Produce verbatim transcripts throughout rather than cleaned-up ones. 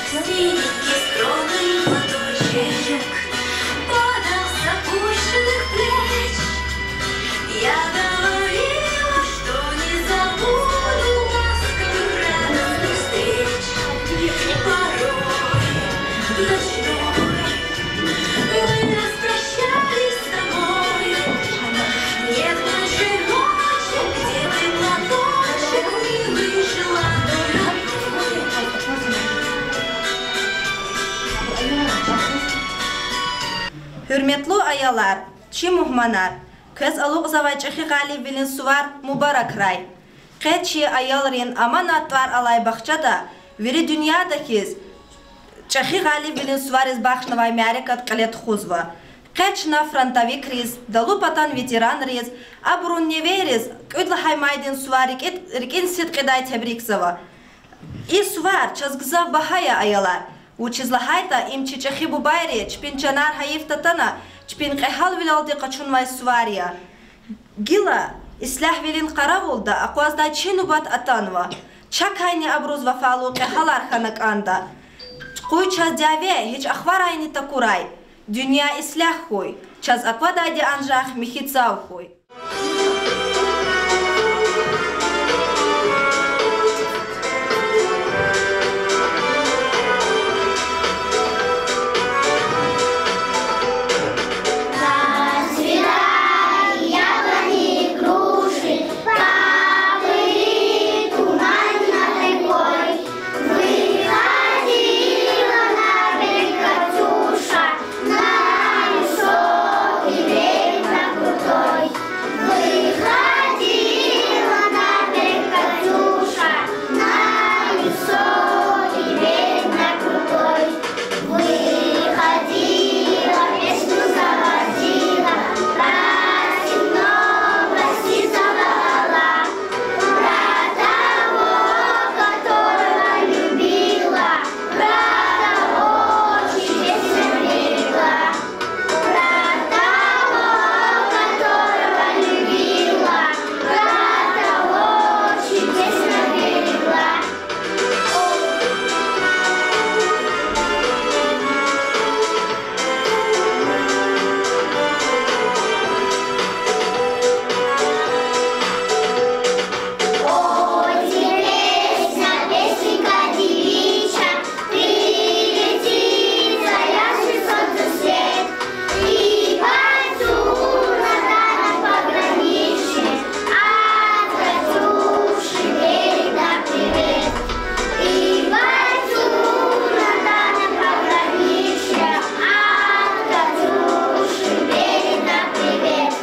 Синий кестровый платочек падал с опущенных плеч. Я говорила, что не забуду ласковых радостных встреч. Порой ночной мы распрощались с тобой. Нет больше ночи, где ты, платочек, милый, желанный родной. Гьуьрметлу аялар, чи мугьманар! Квез алукьзавай чӀехи гъалибвилин сувар мубаракрай. Къе чи аялрин аманат тӀвар алай бахчада вири дуьньяда хьиз чӀехи гъалибвилин сувариз бахшнавай мярекат кьиле тухузва. Къе чна фронтовикриз, далу патан ветеранриз, абурун невейриз кӀуьд лагьай майдин сувар рикӀи-, рикӀин сидкьидай тебрикзава. И сувар чаз гзаф багьа я, аялар. Вучиз лагьайтӀа им чи чӀехи бубайри чпин чанар гьайиф татана чпин кьегьалвилелди къачунвай сувар я. Гила ислягьвилин къаравулда акъваздай чи нубат атанва. Чакайни абуруз вафалу кьегьалар хьана кӀанда. Къуй чаз дяве гьич ахварайни такурай. Дуьнья ислягь хьуй, чаз аквадайди анжах михьи цав хьуй. Расцветали яблони, груши, поплыли туманы над рекой. Выходила на берег Катюша, на высокий берег, на крутой. Выходила на берег Катюша, на высокий берег, на крутой. Выходила, песню заводила, про степного сизого орла, про того, которого любила, про того, чьи песни берегла. Про того, которого любила, про того, чьи песни берегла. Ой, песня, песенка девичья, прилетит за ясный солнцесвет, и пойдём на танок пограничный, от Катюши передам привет. И пойдём на танок пограничный, от Катюши передам привет.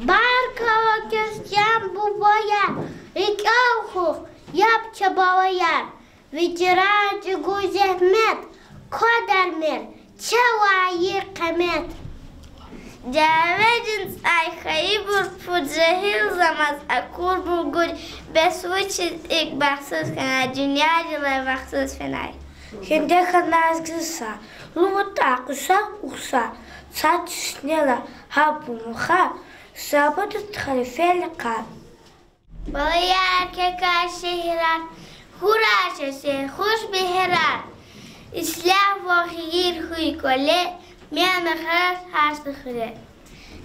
Баркалла, квез, чан бубаяр, рикӀел хьухь, яб чӀа, балаяр. Ветеран чӀугур зегьмет квадармир, чавай ийир къимет. Дяведин цӀай хьайибур пуд жегьилзамаз акурбур гуж, бес вучиз икӀ бахтсуз фенай, дуьньядилай махсус фенай. Хьиндехьанай гзаф са, лув атӀай кьуьсар, ухсар, цацни нелай гьаб муха, сабадат халифеликъар. Балаяр, квекай шегьерар, хьурай ша сер хуш бегьерар. Ислягьвал хийир хьуй кӀвале, мел мехъерар гьар са хуьре.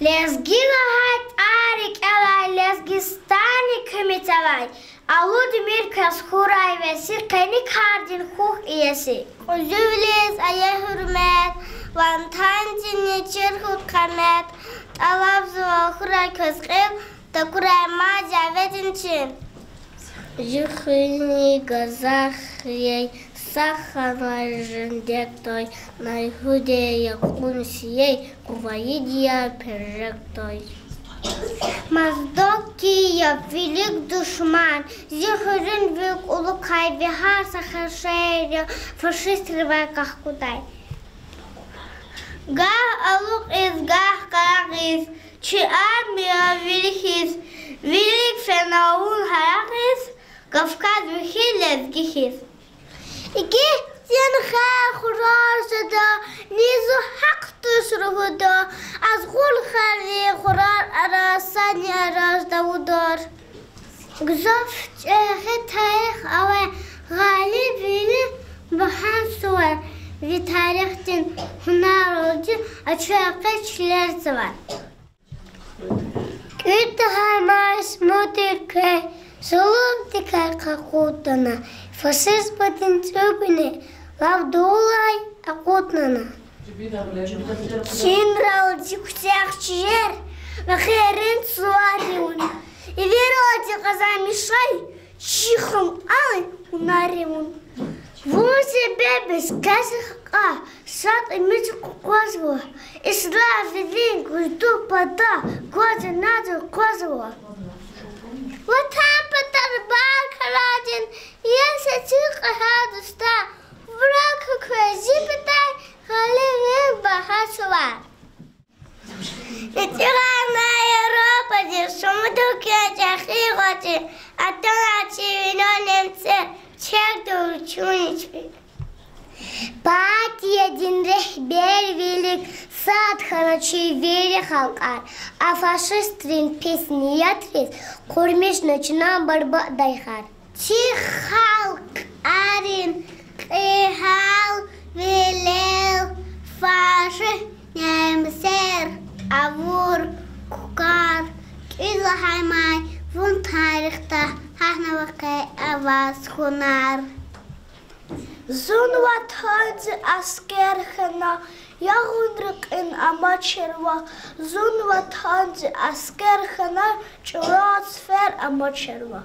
Лезги лагьай тӀвар рикӀелай, Лезгистанни куьмек авай, алудмир квез хьурай веси, къени кардин хьухь иеси. Кьуьзуьвилиз ая гьуьрмет, ватандинни чир хьухь къимет, тӀалабзава хьурай квез кьил, такурай мад дяведин чил. Зи хуьруьнви гзаф хьрей, сагъ хьанвай жендекдай, Нагьуьда я кьун сивяй, къувайди я пержекдай. Моздок я вилик душман, зи хуьруьн вилик кьулухъай, ви гьар са хер шер я фашистривай къахкъудай. Гагь алукьиз, гагь къарагъиз, чи армия вилик хьиз, вилик фена вун гьарагъиз, Кавказ вичин лезги хьиз. Игит зин хер хурай жеда, ни зи гьахъ туш ругуда, азгъур Къаргъи хурар араз, садни араз давудар. Гзаф чӀехи тарих авай гъалибвилин багьа сувар, ви тарихдин гьунаралди ачухарай чилерзавай. КӀуьд лагьай майс муьтӀуьгъ квез зулумдикай къакъудна, фашизмдин цӀугуни лап дувулай акъудна. Чинралди куьтягь чилер мехъерин сувар я вун, ивиралди къазанмишай чи халкьдин гьунар я вун. Вун себеб я квез хкаж, сад уьмуьрди къакъвазва, ислягьвилин гужлу пата кваз-наз акъвазва. Ватан патал баркаллди я сеци къагьар, дустар, вура квез зи патай гъалибвилин багьа сувар. ИтӀигъарна Европадиз, шумуд квез чӀехи гъвечӀи, атана чи вине немцер, чергда вучуничви. Партиядин регьбервилик сад хьана чи вири халкьар, а фашистрин пис ниятриз къурмишна чна барбатӀдай кар. Чи халкьарин кьегьалвилел фашист немсер авур кукӀвар. КӀуьд лагьай май, вун тарихда гьахьнава къе аваз гьунар. Зун ватандин аскер хьана, ягъунрин кьин амачирва, зун ватандин аскер хьана, чӀуру сефер амачирва.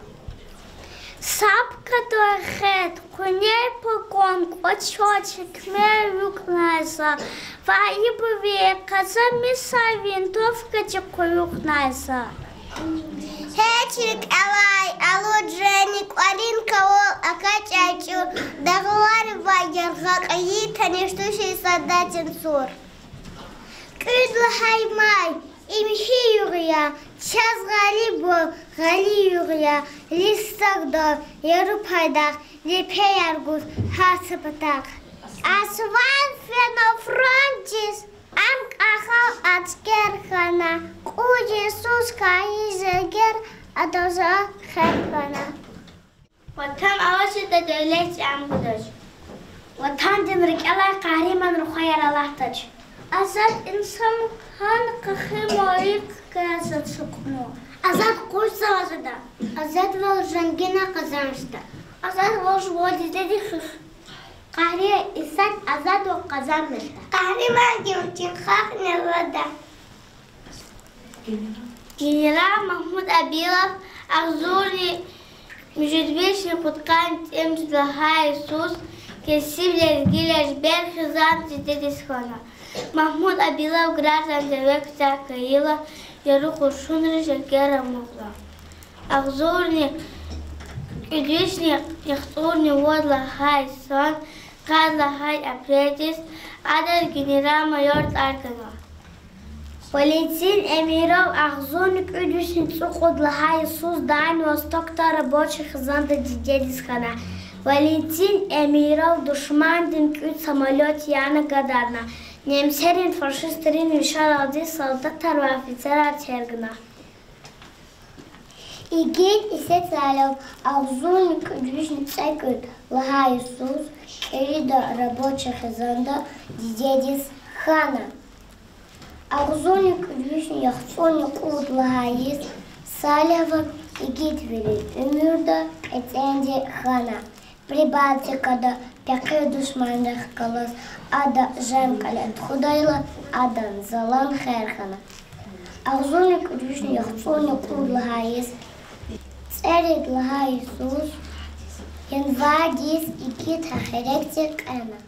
Сапкадан хет, къуьнер погон, кӀвачел чекмер вуькӀнай за, ва ибур ви къаза мисай винтовкадик къуюкьнай за. Гьеч рикӀелай алуд жени кӀвалин кавал акачӀай чӀур, дагъларивай яргъа кьейи таниш тушир солдатдин сур. КӀуьд лагьай май, им гьи югъ я, чаз гъалибвал гъалиб югъ я, лис сагъдал, яру пайдах, лепеяр гуз гьар са патахъ. Асван фена фронтдиз, ам кӀвахьал аскер хьана, кьуд йисуз хьайи жергер адаз хер хьана. Ватан авачтӀа, девлет ам гудач. Ватандин рикӀелай къагьриман рухваяр алатдач. Азад инсан гьана къахриманрин кьилиз ацукьнава. Азад къуш завай жеда. Азадвал женгина къазанмишда. Азадвал жуван дидедин хуьх. Къагьри исятда азадвал къазанмишда. Къагьримандин вичин халкьни авайда. Генерал Магьмуд Абилов агъзурни муьжуьд вишни кьудкъанни тӀимил лагьай йисуз кесиб лезги лежбер хизан дидедиз хьана. Магьмуд Абилов граждан девлет куьтягь хьайила, яру къуршунри жергер амукьна. Агъзурни кӀуьд вишни яхцӀурни вад лагьай йисан къад лагьай апрелдиз адаз генерал-майор тӀвар ганва. Валентин Эмиров агъзурни кӀуьд вишни цӀукьуд лагьай йисуз Дальний Востокда рабочий хизанда дидедиз хьана. Валентин Эмиров душмандин кӀуьд самолёт яна гадарна, немсерин, фашистрин вишералди солдатар ва офицерар тергна. Игит Исеталов агъзурни кӀуьд вишни цӀекӀуьд лагьай йисуз КӀирида рабочий хизанда дидедиз хьана. Агъзурни кӀуьд вишни яхцӀурни кьуд лагьай йис Салигьован игитвилин уьмуьрда кьетӀенди хьана. Прибалтикада пехъи душманрихъ галаз ада жен кӀвале тухудайла, адан залан хер хьана. Агъзурни кӀуьд вишни яхцӀурни кьуд лагьай йис цӀерид лагьай йисуз январдиз игит гьахьрекди кьена.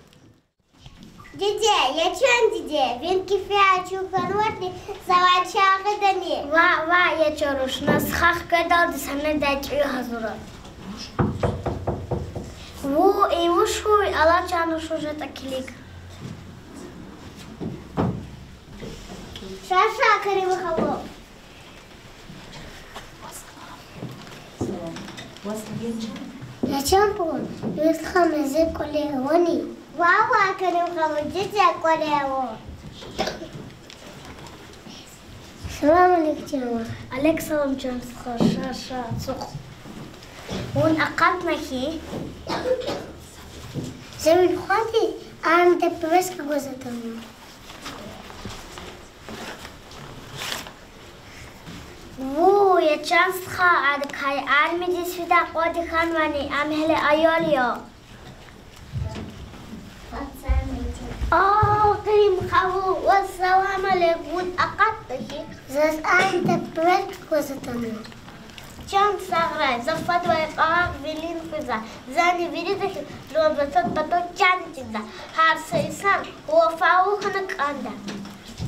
Диде, я чан диде, ви кефи ачух хьанватӀани, завай чай гъидани? Ваъ, ваъ, я чан руш, на стха хкведалди санадай тӀуьн гьазура. Ву, и вуч хьуй, алай чан руш, жеда килиг. Ша, ша, Карима халу. Я чан пун, ви стха, мезе кӀвале авани? Ваъ, ваъ, Карима халу, диде, кӀвале ава. Салам алейк, чан вах. Алейк салам, чан стха, ша, ша, ацукь. Вун акъатна хьи? За вин хватӀи, армида повестка гваз атанва. Ву, я чан стха, адакай армидиз фидай къвади хьанвани, ам гьеле аял я. А, Кьирим халу, вассалам алейк, вун акъатна хьи? Заз армида повестка гваз атанва. Чан сагърай, за фадвай кӀвалах вилин хуьзва, зани вирида хьи, зун ватан патал чан чизва, гьар са инсан вафалу хьана кӀанда.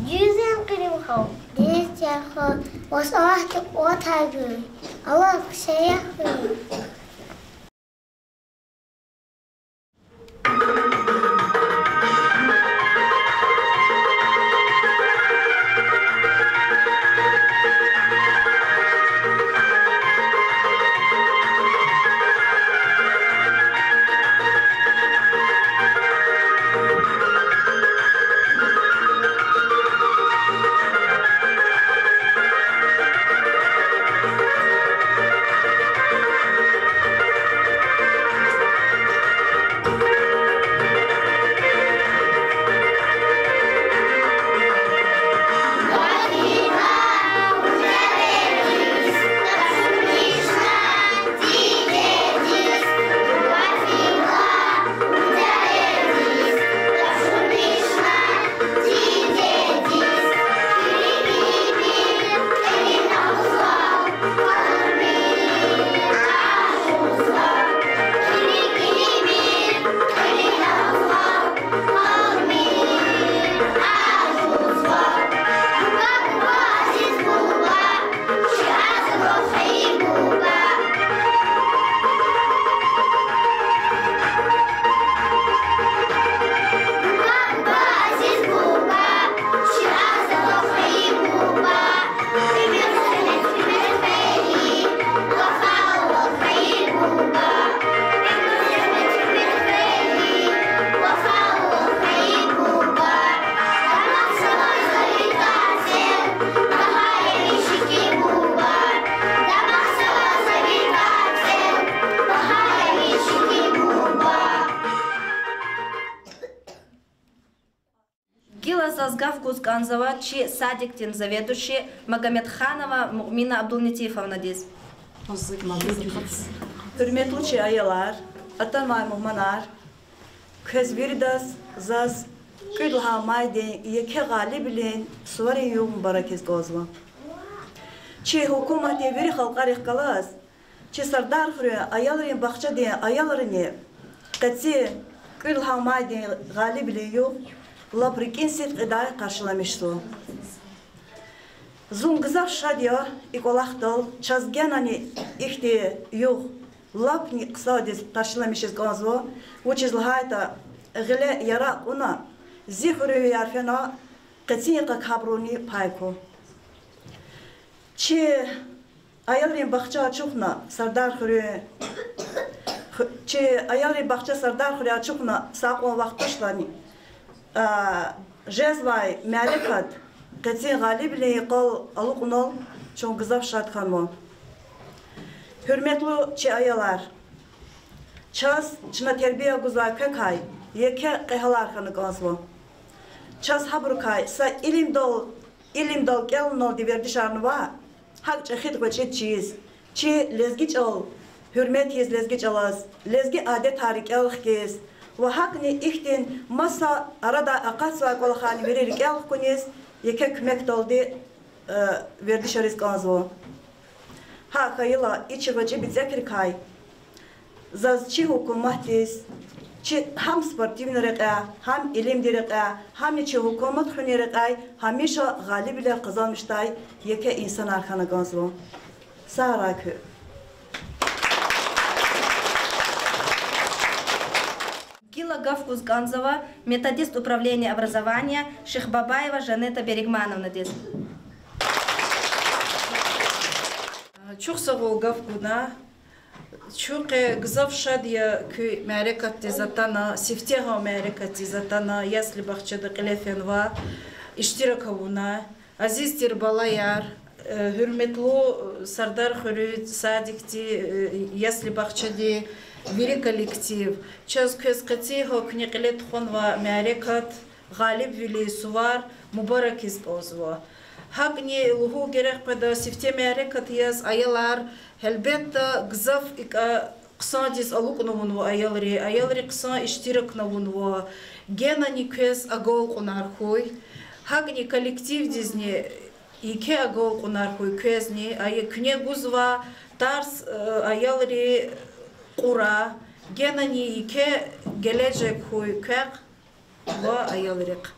Дуьз яни, Кьирим халу? Дуьз я, ха, ваз Аллагьди къуват гуй, Аллагьди шаях хьуй. Гила заз гаф гуз кӀанзава чи садикдин заведующий Магомедханова Муъмина Абдулнетифовнадиз. Гьуьрметлу чи аялар, атанвай мугьманар, квез виридаз заз кӀуьд лагьай майдин еке гъалибвилин суварин югъ мубаракиз кӀанзава. Чи гьукуматдин вири халкьарихъ галаз чи Сардархуьруьн аялрин бахчадин аялрини къецин кӀуьд лагьай майдин гъалибвилин югъ лап рикӀин сидкьидай къаршиламишзава. Зун гзаф шад я и кӀвалахдал, чаз генани ихьтин югъ лапни хъсандиз къаршиламишиз кӀанзава, вучиз лагьайтӀа гъиле яра кьуна зи хуьруьнвияр фена къецин йикъак гьабуруни пай ква. Чи аялрин бахча ачухна Сардархуьруьн, ху-, чи аялрин бахча Сардархуьре ачухна са кьван вахт туштӀани, а, жезвай мярекат къецин гъалибвилин йикъал алукьунал чун гзаф шад хьанва. Гьуьрметлу чи аялар, чаз чна тербия гузвай квекай еке кьегьалар хьана кӀанзава. Чаз гьабурукай са илимдал, илимдал кӀелуналди вердишарнава, гьакӀ чӀехиди-гъвечӀиди чиз, чи лезги чӀал гьуьрмет ийиз лезги чӀалаз, лезги адетар рикӀел хкиз ва гьакӀни ихьтин маса арадай акъатзавай кӀвалахарни вири рикӀел хкуниз еке куьмекдалди, э, вердишариз кӀанзава. ГьакӀ хьайила, и чи гъвечӀи бицӀекрикай заз чи гьукуматдиз, чи гьам спортивный рекьяй, гьам илимдин рекьяй, гьамни чи гьукумат хуьнин рекьяй гьамиша гъалибвилер къазанмишдай еке инсанар хьана кӀанзава. Сагърай куьн. Гила гаф гуз кӀанзава методист управления образования Шихбабаева Жанета Берегмановнадиз. Чухсагъул гаф гуна. Чун къе гзаф шад я куь мярекатдиз атана, сифтегьан мярекатдиз атана, ясли-бахчада кьиле фенва, иштирак авуна. Азиз тир балаяр, э, гьуьрметлу, э, Сардар хуьруьн садикди, э, ясли-бахчади вири коллектив, чаз квез къецихъ куьне кьиле тухванвай мярекат, гъалибвилин сувар мубаракиз кӀанзава. ГьакӀни лугьун герек къведа, сифте мярекат яз аялар, гьелбетда, гзаф икӀа хъсандиз алукӀна авунва аялри, аялри хъсан иштиракна авунва. Генани квез агалкьунар хьуй. ГьакӀни коллективдизни еке агалкьунар хьуй квезни, ая куьне гузва тарс, э, аялри кьура, генани еке гележег хьуй квехъ ва аялрихъ.